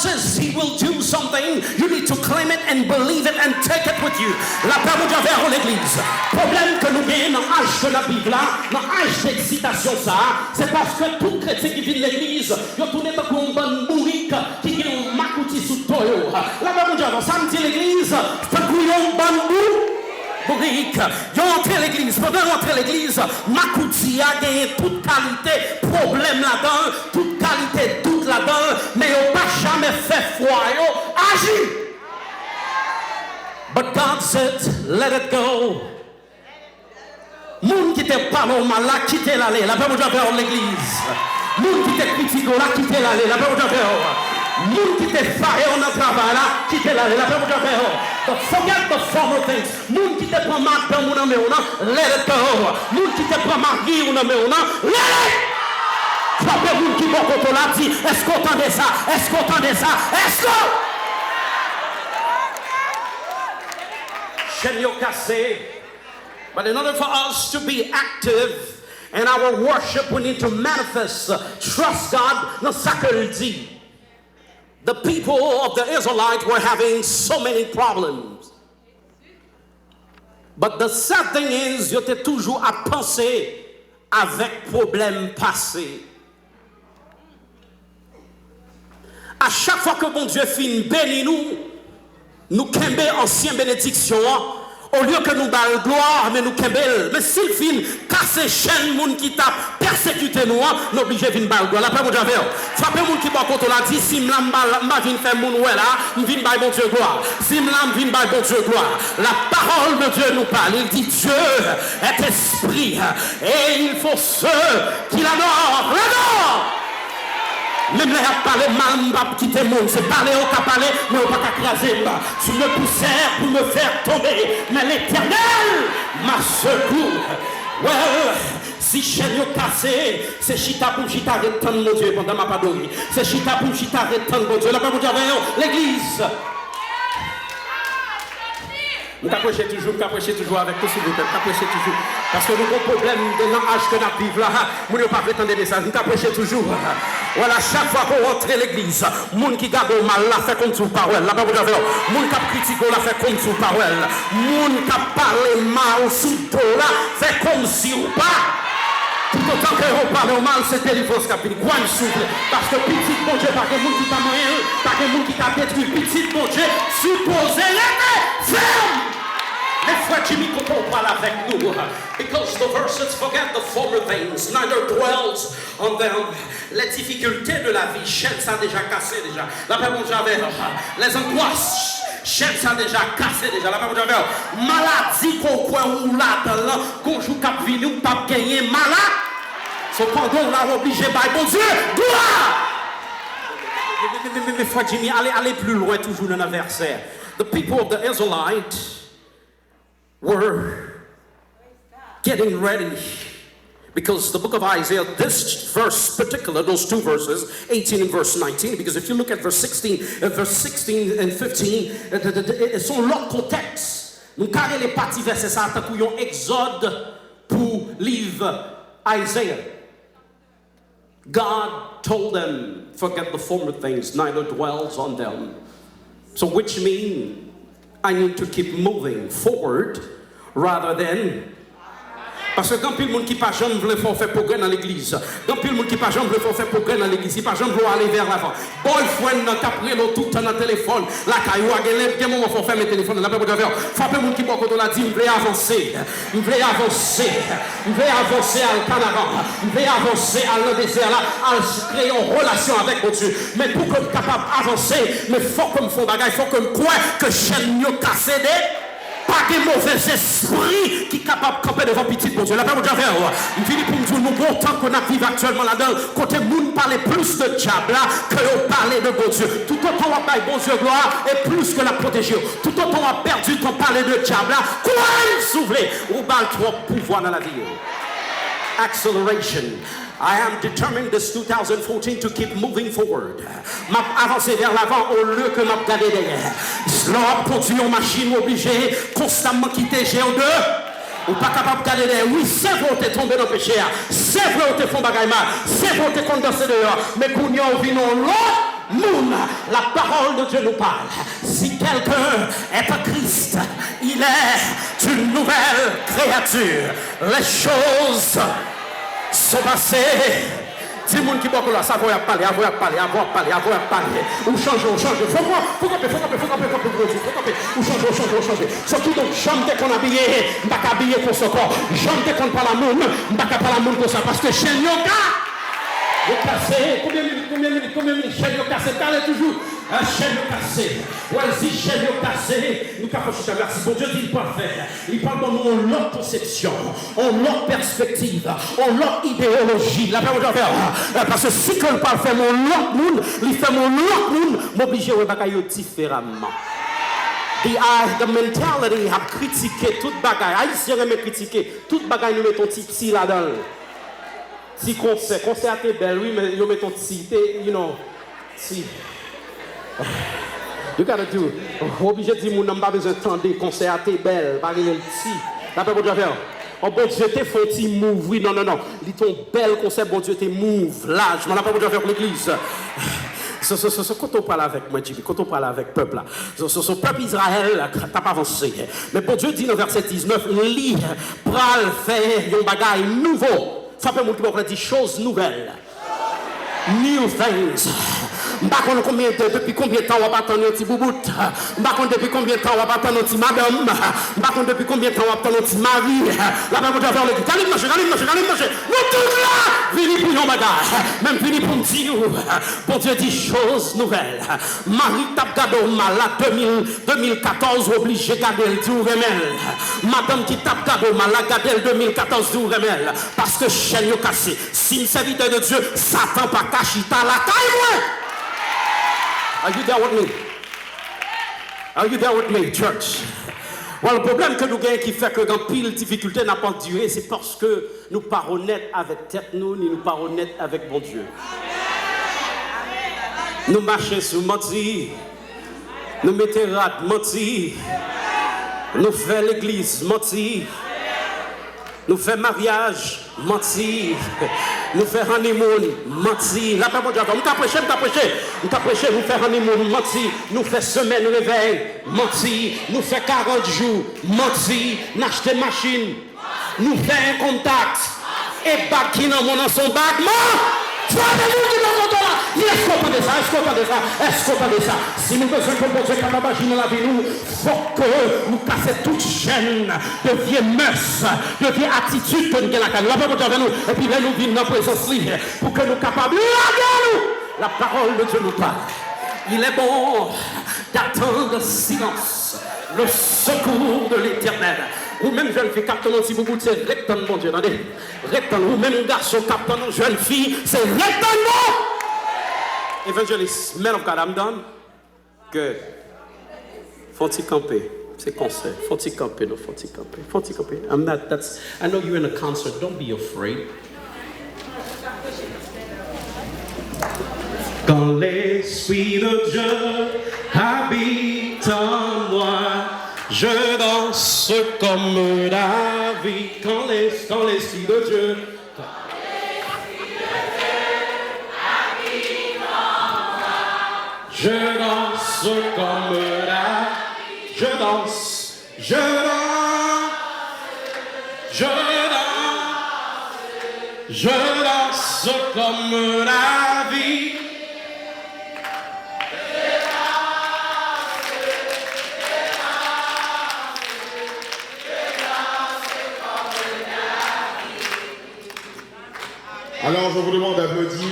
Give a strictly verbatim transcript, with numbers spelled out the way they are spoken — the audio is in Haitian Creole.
Says he will do something, you need to claim it and believe it and take it with you. Lapè Bondye avè w, legliz. Pwoblèm ke nou genyen nan aj ke n ap viv la, nan aj deksitasyon sa a, se paske tout kretyen ki vin legliz, yo tounen tankou yon bann bourik ki gen yon makouti sou do yo. Lapè Bondye avè w. Sa m di legliz, tankou yon bann bou-, bourik. Yo antre legliz. Pandan yo antre legliz, makouti a genyen tout kalite pwoblèm ladan l, tout kalite dout ladan l, men yo pa janmen fè fwa yo aji. But God said, "Let it go." Moun ki te pale w mal la, kite l ale. Lapè Bondye avè w, legliz. Moun ki te kritike w la, kite l ale. Lapè Bondye avè w. Moun ki te fire w nan travay la, kite l ale. Lapè Bondye avè w. But forget the former things. Moun ki te pran madanm ou nan men w nan, let it go. Moun ki te pran mari w nan men w nan, let it. Frape moun ki bò kote w la, di, èske w tande sa? Èske w tande sa? Èske w... Chèn yo kase. But in order for us to be active in our worship, we need to manifest, trust God nan sa ke l di. The people of the Israelites were having so many problems. But the sad thing is, yo te toujou ap panse avèk pwoblèm pase. A chak fwa ke Bondye fin beni nou, nou kenbe ansyen benediksyon an. Olye ke nou ba l glwa, men nou kenbe l. Men si l fin kase chèn moun ki t ap pèsekite nou an, nou oblije vin ba l glwa. Lapè Bondye avè w. Frape moun ki bò kote w la, di, "Si m la, m pa, m pa vin fè moun wè la, m vin bay Bondye glwa. Si m la, m vin bay Bondye glwa." La parole de Dieu nous parle. Il dit, Dieu est esprit et il faut ceux qui l'adorent l'adorent. Menm lè y ap pale mal, m p ap kite moun. Se pale yo ka pale, men yo pa ka kraze m. Tu me poussais pour me faire tomber, mais l'Éternel m'a secouru. Well, si chèn yo kase, se chita pou m chita ret tann Bondye pandan m ap adore. Se chita pou m chita ret tann Bondye. Lapè Bondye avè yo, legliz. M ka preche toujou, m ka preche toujou avèk nou, silvouplè. M ka preche toujou. Paske nou gon pwoblèm de nan aj ke n ap viv la. Moun yo pa vle tande mesaj. M ka preche toujou. Wala, chak fwa ke w antre legliz, moun ki gade w mal la, fè kòmsi w pa wè l. Lapè Bondye avè w. Moun k ap kritike w la, fè kòmsi w pa wè l. Moun k ap pale mal sou do w la, fè kòmsi w pa. Toutotan ke yo pale w mal, se delivrans k ap vini. Kwè m, silvouplè. Paske pitit Bondye pa gen moun ki ka manyen l, pa gen moun ki ka detwi l. Pitit Bondye sipoze rete fèm. Men frè Jimmy, kote w pral avèk nou? Because the verses forget the former things, neither dwells on them. Les difficultés de la vie, chèn sa deja kase deja. Lapè Bondye avè w. Les angoisses, chèn sa deja kase deja. Lapè Bondye avè w. Maladi ke w kwè ou ladan l lan, gon jou k ap vini, ou p ap genyen malad. So pandan w la, w oblije bay Bondye glwa. Men, men, men, men, men, frè Jimmy, ale, ale pli lwen toujou nan, nan vèsè. The people of the Israelites were getting ready. Because the book of Isaiah, this verse particular, those two verses, eighteen and verse nineteen, because if you look at verse sixteen, uh, verse sixteen and fifteen, uh, the, the, the, it's a long context. Nou ka rele pati vèsè sa a tankou yon egzòd pou liv Isaiah. God told them, "Forget the former things, neither dwells on them." So which mean I need to keep moving forward rather than... Paske gen anpil moun ki pa janm vle fè w fè pwogrè nan legliz. Gen anpil moun ki pa janm vle fè w fè pwogrè nan legliz. Li pa janm vle w ale vè lavan. Boyfriend nan k ap rele w tout tan nan telefòn lakay ou a, gen lè, gen moman fò w fèmen telefòn nan. Lapè Bondye avè w. Frape moun ki bò kote w la, di, "M vle avanse. M vle avanse. M vle avanse al kanaran. M vle avanse al nan dezè la, al s-, kreye yon relasyon avèk Bondye. Men pou ke m kapab avanse, men fòk ke m fè yon bagay, fòk ke m kwè ke chèn yo kase de." Pa gen movèzespri ki kapab kanpe devan pitit Bondye. Lapè Bondye avè w. M vini pou m di w, nou gon tan ke n ap viv aktyèlman ladan l, kote moun pale plis de dyab la ke yo pale de Bondye. Toutotan w ap bay Bondye glwa, e plis ke l ap pwoteje w. Toutotan w ap pèdi tan pale de dyab la, kwè m si w vle, ou ba l twòp pouvwa nan lavi w. Acceleration. I am determined this two thousand fourteen to keep moving forward. M ap avanse vè lavan olye ke m ap gade dèyè. Lè w ap kondui yon machin, w oblije konstamman kite je w de. Ou pa kapab gade dèyè. Wi, se vre w te tonbe nan peche a. Se vre w te fè yon bagay mal. Se vre w te konn danse deyò. Men kounye a w vin yon lòt Moun, la parole de Dieu nous parle. Si quelqu'un est en Christ, il est une nouvelle créature. Les choses sont passées. Di moun ki bò kote w la, se avè w y ap pale, avè w y ap pale, avè w y ap pale, avè w y ap pale. Ou chanje, ou chanje. Fò kanpe, fò kanpe, fò kanpe, kanpe, kanpe, kanpe. Ou chanje, ou chanje, ou chanje. So, kidonk, jan m te konn abiye, m pa ka abiye konsa ankò. Jan m te konn pale a moun, m pa ka pale a moun konsa. Paske chèn yo ka, yo kase. Konbyen minit, konbyen minit, konbyen minit? Chèn yo kase, pale toujou. Ah, chèn yo kase. Wè, si chèn yo kase, nou ka fè chita. Mèsi. Bondye di l pral fè. Li pral ban nou yon lòt konsepsyon, yon lòt pèspektiv, yon lòt ideyoloji. Lapè Bondye avè w. Eh, paske si ke l pral fè m yon lòt moun, li fè m yon lòt moun, m oblije wè bagay yo diferaman. The, uh, the mentality ap kritike tout bagay. Ayisyen renmen kritike tout bagay, nou met yon ti psi ladan l. Ti konsè, konsè a te bèl, wi, men yo met yon ti, te, you know, ti. You gotta do. Ou oblije di moun nan, "M pa bezwen tande, konsè a te bèl, pa rele l ti." Lapè Bondye avè w. Oh, Bondye te fè yon ti move, wi, non, non, non. Li te yon bèl konsè, Bondye te move lajman. Lapè Bondye avè w, legliz. So, so, so, so, kote w pral avèk mwen, Jimmy? Kote w pral avèk pèp la? So, so, so, pèp Izrayèl t ap avanse. Men Bondye di nan vèsè diznèf, li pral fè yon bagay nouvo. Frape moun ki bò kote w la, di, "Chose nouvelle." New things. M pa konn konbyen de, depi konbyen tan w ap atann yon ti boubout. M pa konn depi konbyen tan w ap atann yon ti madanm. M pa konn depi konbyen tan w ap tann yon ti mari. Lapè Bondye avè w, legliz. Gade m manje, gade m manje, gade m manje. Nou tout la, vini pou yon bagay. Men m vini pou m di w, Bondye di, "Chose nouvelle." Mari k t ap gade w mal la, de mil, de mil katòz, ou oblije gade l, di w renmen l. Madanm ki t ap gade w mal la, gade l de mil katòz, di w renmen l. Paske chèn yo kase. Si m sèvitè de Dye, Satan pa ka chita lakay mwen. Are you there with me? Are you there with me, church? Well, pwoblèm ke nou genyen ki fè ke gen anpil difikilte n ap andire, se paske nou pa onèt avèk tèt nou, ni nou pa onèt avèk Bondye. Nou mache sou manti. Nou mete rad, manti. Nou fè legliz, manti. Nou fè maryaj, manti. Nou fè honeymoon, manti. Lapè Bondye avè w. M ka preche, m ka preche. M ka preche, nou fè honeymoon, manti. Nou fè semèn revèy, manti. Nou fè karant jou, manti. N achte machin, nou fè income tax. E bag ki nan men w nan se yon bag man. Frape moun ki bò kote w la. Di, èske w tande sa? Èske w tande sa? Èske w tande sa? Si nou bezwen ke Bondye kapab aji nan lavi nou, fòk ke nou kase tout chèn de vye mès, de vye atitid ke nou gen lakay nou. Lapè Bondye avè nou. Epi lè nou vin nan prezans li, pou ke nou kapab lage nou. La parole de Dieu nous parle. Il est bon d'attendre en silence le secours de l'Éternel. Ou menm jèn fi k ap tann yon ti boubout, se ret tann Bondye, tande. Ret tann. Ou menm gason k ap tann yon jèn fi, se ret tann non. Evangelist, man of God, I'm done. Good. Fon ti kanpe. Se konsè. Fon ti kanpe, non, fon ti kanpe. Fon ti kanpe. I'm not, that's, I know you're in a concert. Don't be afraid. Quand l'Esprit de Dieu habite en moi, je danse comme David. Quand l'es-, quand l'Esprit de Dieu, quand l'Esprit de Dieu habite en moi, je danse comme David. Je danse. Je danse, je danse, je danse comme David. Alors, je vous demande d'applaudir.